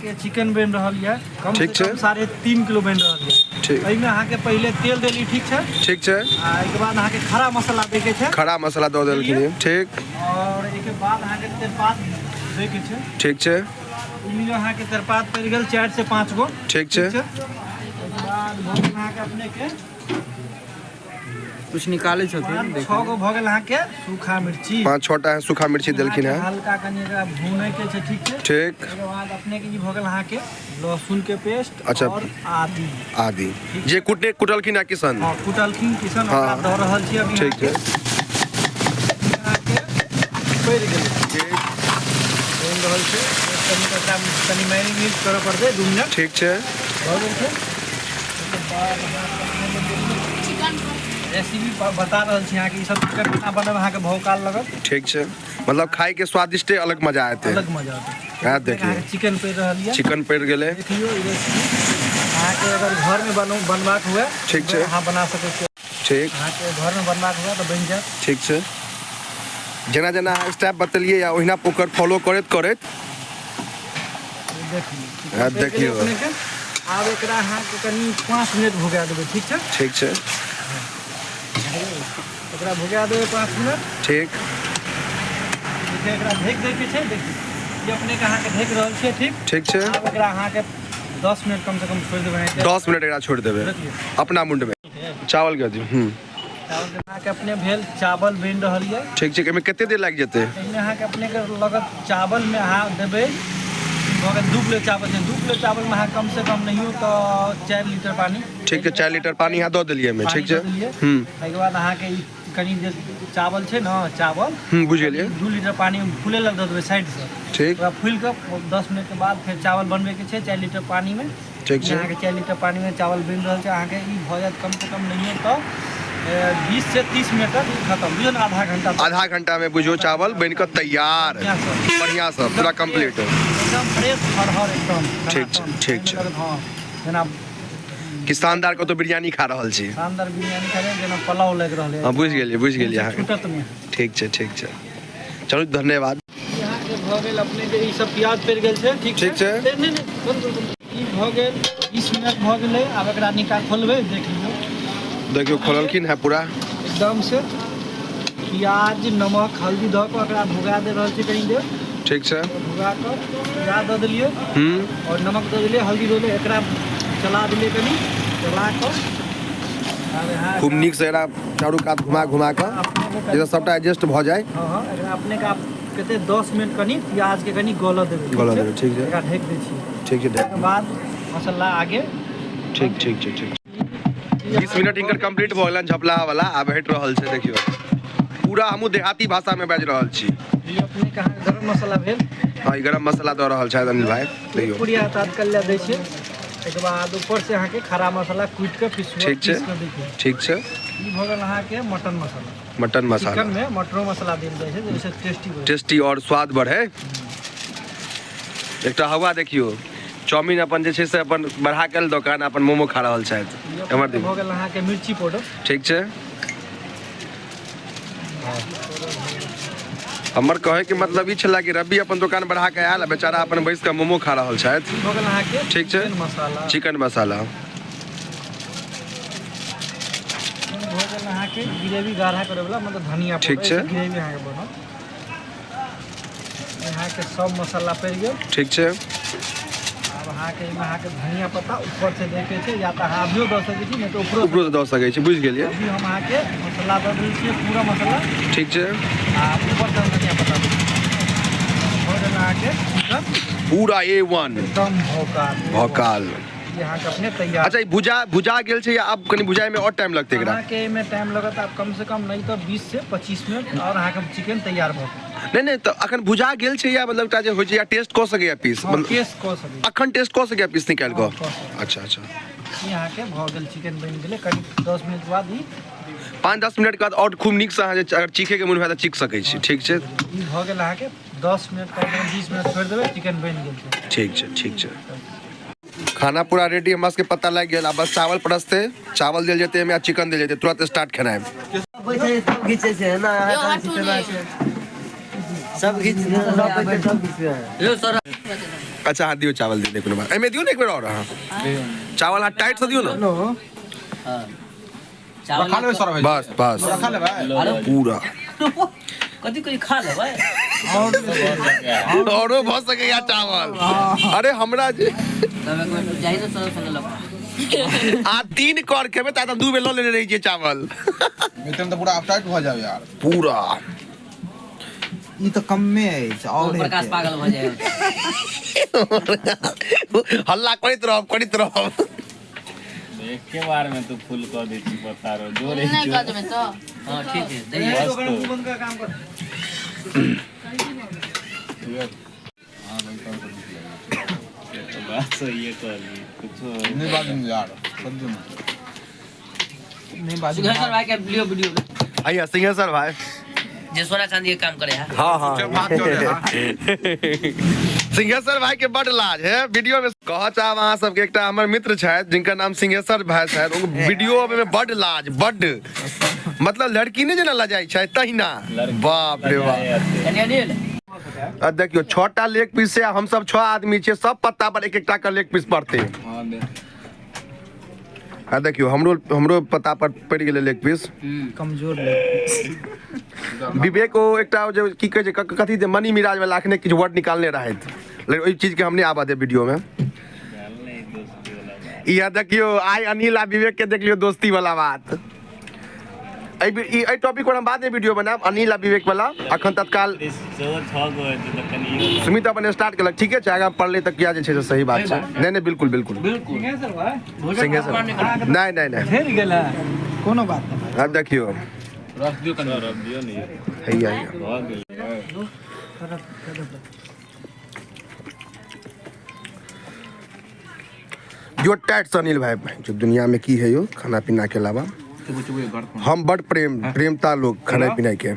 के चिकन बनि रहल यऽ कम ठीक से छै। कम 3.5 किलो बनि रहल यऽ। ठीक। एहिमे अहाँके पहिले तेल देली, ठीक छै? ठीक छै। आ एहिके बाद अहाँके खड़ा मसाला दैके छै। खड़ा मसाला दऽ देलखिन देलियै। ठीक। और एहिके बाद अहाँके तेजपात दैके छै। ठीक छै। ई लिअ, अहाँके तेजपात पड़ि गेल 4 से 5 गो। ठीक छै। ठीक छै। एहिके बाद भऽ गेल अहाँके अपनेके कुछ निकालै छथिन। 6 गो भऽ गेल अहाँके सूखा मिर्ची। 5-6 टा सूखा मिर्ची देलखिन अहाँके हेँ। हल्का कनि एकरा भूनै के छै, ठीक छै? ठीक। एहिके बाद अपने के ई भऽ गेल अहाँके लहसुन के पेस्ट। अच्छा। और आदि। आदि जे कुटने कुटलखिन है किशन। हाँ, कुटलखिन किशन। हाँ। ओकरा दऽ रहल छी अभी। ठीक छै। अहाँके पड़ि गेलै। ठीक। बनि रहल छै कनि, एकरा कनि मैरिनेट करऽ पड़तै 2 मिनट। ठीक छै। भऽ गेल छै। ओहिके बाद अहाँके रेसिपी बता रहल छी अहाँके, ई सब चिकन केना बनब, अहाँके भौकाल लगत। ठीक छै, मतलब खाय के स्वादिष्टे अलग मजा एतै। अलग मजा आते। हाँ, देखियौ। अहाँके चिकन पड़ि रहल यऽ। चिकन पड़ि गेलै। देखियौ, ई रेसिपी अहाँके अगर घरमे बनबाक हुए ठीक छै। अहाँ बना सकै छियै। ठीक। अहाँके घरमे बनबाक हुए तऽ बनि जायत। ठीक छै, जेना जेना अहाँ स्टेप बतेलियै या ओहिना ओकर फॉलो करैत करैत। देखियौ। हाँ, देखियौ। अपनेके आब एकरा अहाँके कनि 5 मिनट भुगा देबै, ठीक छै? ठीक छै। एकरा भुगा देबै 5 मिनट। ठीक। देखियौ, एकरा ढकि दैके छै। देखियौ, ई अपनेके अहाँके ढकि रहल छै, ठीक? ठीक छै। आब एकरा अहाँके 10 मिनट कमसँ कम छोड़ि देबै अहाँके। 10 मिनट एकरा छोड़ि देबै। देखियौ। अपना मुंडमे चावल के दियौ। चावल अहाँके अपने भेल, चावल बनि रहल यऽ। ठीक छै, एहिमे कते देर लागि जेतै? एहिमे अहाँके अपनेके लगत, चावलमे अहाँ देबै, भऽ गेल 2 किलो चावल छै, 2 किलो चावलमे अहाँ कमसँ कम नहियो तऽ 4 लीटर पानी। ठीक छै, 4 लीटर पानी अहाँ दऽ देलियै एहिमे। ठीक छै। पानी दऽ देलियै। एहिके बाद अहाँके ई कनि जे चावल छै ने, चावल। बुझि गेलियै। 2 लीटर पानी फूलै लए दऽ देबै साइडसँ। ठीक। ओकरा फूलि कऽ 10 मिनटके बाद फेर चावल बनबैके छै 4 लीटर पानीमे। ठीक छै। अहाँके 4 लीटर पानीमे चावल बनि रहल छै। अहाँके ई भऽ जायत कमसँ कम नहियो तऽ 20 से 30 मिनट तक ई खतम, बुझियौ ने आधा घंटा तक। आधा घंटा में बुझियौ चावल बनि कऽ तैयार। बढ़िआँसँ। बढ़िआँसँ पूरा कंप्लीट। एकदम फ्रेश फरहर एकदम। ठीक छै, ठीक छै। हँ, जेना कि शानदार कतौ बिरयानी खा रहल छी। शानदार बिरयानी खा रहे, जेना पुलाव लागि रहल है। हँ, बुझि गेलियै, बुझि गेलियै अहाँके। छूटत नहि। ठीक छै, ठीक छै, चलू धन्यवाद। अहाँके भऽ गेल अपने के ई सब प्याज पड़ि गेल छै, ठीक? ठीक छै। ए, नहि नहि, बंद करू, बंद करू। ई भऽ गेल, 20 मिनट भऽ गेलै। आब एकरा निकाल खोलबै, देख लियौ। देखियौ, खोललखिन है पूरा। एकदम से प्याज, नमक, हल्दी दऽ कऽ एकरा भुगा दे रहल छी कनि देर। ठीक छै। भुगा कऽ प्याज दऽ देलियै और नमक दऽ देलियै, हल्दी दऽ देलियै, एकरा चला देलियै, कनि चला कऽ आब यहाँ खूब नीक से एकरा चारू कात घुमा घुमा कऽ अपने जाहिसँ सबटा एडजस्ट भऽ जाय। हँ, एकरा अपने के आब कते 10 मिनट कनि प्याज के कनि गलऽ देबै। गलऽ देबै, ठीक छै। एकरा ढकि दै छियै। ठीक छै, ढकि। ओकर बाद मसाला आगे। ठीक ठीक छै, ठीक। 20 मिनट हिनकर कंप्लीट भऽ गेलनि झपलाहा वाला, आब हटि रहल छै। देखियौ, पूरा हमहूँ देहाती भाषामे बाजि रहल छी। ई अपने के अहाँके गरम मसाला भेल। हँ, ई गरम मसाला दऽ रहल छथि अनिल भाई, देखियौ। पुड़िया तात्काल दै छियै। एहिके बाद ऊपर से अहाँके खड़ा मसाला कुटि कऽ पिसुआ ठीक छै। पीस कऽ देखियौ। ठीक छै। ई भऽ गेल अहाँके मटन मसाला। मटन मसाला। चिकन में मटनो मसाला देल जाइ छै, जाहिसँ टेस्टी बढ़े। टेस्टी और स्वाद बढ़े। एकटा हवा देखियौ, चाउमीन अपन जे छै से अपन बढ़ा के दोकान, अपन मोमो खा रहल छथि। एम्हर भऽ देखियौ। गेल अहाँके मिर्ची पाउडर। ठीक छै। हमर कहैके मतलब ई छलै कि रवि अपन दोकान बढ़ा के आयल आ बेचारा अपन बैस कऽ मोमो खा रहल छथि। ई भऽ गेल अहाँके ठीक छै। चिकन मसाला। चिकन मसाला। ई भऽ गेल अहाँके ग्रेवी गाढ़ा करे वाला, मतलब धनिया ठीक पाउडर। छै। एहिसँ ग्रेवी अहाँके बनत। अहाँके सब मसाला पड़ि गेल। ठीक छै। आब अहाँके एहिमे अहाँके धनिया पत्ता ऊपर से दैके छै, या तऽ अहाँ अभियो दऽ सकै छी, नहि तऽ ऊपरो। ऊपरो से दऽ सकै छी, बुझि गेलियै। अभी हम अहाँके मसाला दऽ देल छियै, पूरा मसाला। ठीक छै। आ ऊपर से हम धनिया पत्ता दऽ देबै। भऽ गेल अहाँके चिकन। पूरा ए वन। एकदम भौकाल। भौकाल। ई अहाँके अपने तैयार। अच्छा, ई भुजा भुजा गेल छै या आब कनि भुजाइमे आओर टाइम लगतै एकरा? अहाँके एहिमे टाइम लगत आब कम से कम नहि तऽ 20 से 25 मिनट और अहाँके चिकन तैयार भऽ गेल। नहि नहि, तऽ अखन भुजा गेल छै या मतलब एकटा जे होइ छै या टेस्ट कऽ सकैया पीस? हँ, मतलब टेस्ट कऽ सकै छी। अखन टेस्ट कऽ सकैया पीस निकालि हँ, कऽ? कऽ सकै। अच्छा। ई अहाँके भऽ गेल, चिकन बनि गेलै। कनि 10 मिनट बाद ई 5-10 मिनटके बाद आओर खूब नीकसँ अहाँ जे अगर चीखैके मोन हुए तऽ चीख सकै छी। ठीक छै। ई भऽ गेल अहाँके 10 मिनट, कम से कम 20 मिनट छोड़ि देबै, चिकन बनि गेल छै। ठीक छै, ठीक छै। खाना पूरा रेडी, हमरा सबके पता लागि गेल। आब बस चावल परसतै, चावल देल जेतै एहिमे आ चिकन देल जेतै, तुरंत स्टार्ट खेनाइ। बैठे सब घीचै छै ना। यौ, हटू ने। सब घीच यो सर। अच्छा, हाँ, दियौ चावल दियौ, कोनो बात। एहिमे दियौ ने एक बेर आओर अहाँ चावल, अहाँ टाइट से दियौ ने। चावल खा लेबै सर भाई। बस बस। खा लेबै। पूरा। कथी कथी खा लेबै? औरो भऽ सकैया चावल। अरे हमरा जे तब एक बेर जाहि ने सर संगे लग आ 3 कर खेबै तऽ 2 बेर लऽ लेने रहै छियै चावल। मित्र तऽ पूरा अपटाइट भऽ जाब यार। पूरा। ई तऽ कम्मे अछि आओर प्रकाश हेतै। पागल भऽ जाए। हल्ला करैत रहब, करैत रहब। एके बार में तू फुल कऽ दै छी पतारो जोरे। नहि कऽ देबै तऽ। हां, ठीक है, दैया। ओकरा मुँह बंद कर, काम कर। से तो बात सही कहली कुछो। नहीं बाजू यार, सब्जी में नहीं बाजू। सिंहेश्वर भाई के वीडियो वीडियो आइया सिंहेश्वर भाई। जे सोना चांदी के काम करे है। हाँ हाँ। भाग चले, हाँ। सिंहेश्वर भाई के बड लाज है वीडियो में। कह चाहब अहाँ सबके, एकटा हमर मित्र छथि जिनकर नाम सिंहेश्वर भाई छथि, ओ वीडियो अबै में बड लाज, बड, मतलब लड़की नहि जेना लजाइ छै तहिना। बाप रे बाप। कनि अनिल। आ देखियौ, 6टा लेग पीस से हम सब 6 आदमी छियै, सब पत्ता पर एक एकटा के लेग पीस पड़तै। हाँ दे। आ देखियौ, हमरो हमरो पत्ता पर पड़ि गेलै लेग पीस। कमजोर लोग। विवेक ओ एकटा ओ जे की कहै छै, कथी जे मनी मिराज वाला अखने किछु वर्ड निकालने रहथि, लेकिन ओहि चीज के हम नहि आबऽ देब वीडियो में। दोस्ती वाला बात। इएह देखियौ, आइ अनिल आ विवेक के देख लियौ दोस्ती वाला बात। एहि टॉपिक पर हम बाद में वीडियो बनायब, अनिल आ विवेक वाला। अखन तत्काल सेहो 6 गो हेतै तऽ कनि। सुमित अपन स्टार्ट केलक, ठीके छै, आगाँ पढ़लै तऽ किया जे छै से सही बात छै। नहि नहि, बिल्कुल बिल्कुल। बिल्कुल। सिंहेश्वर भाई। सिंहेश्वर, नहि नहि नहि। फेर गेल है। कोनो बात नहि। आब देखियौ। रख दियो कनि। रख दियौ ने। हैया हैया। भऽ गेलै। जो टाइट से अनिल भाई, जो दुनिया में की है यो खाना पीना के अलावा? चुबू चुबू गर्द। हम बड प्रेम प्रेमता लोग खाना पीना के।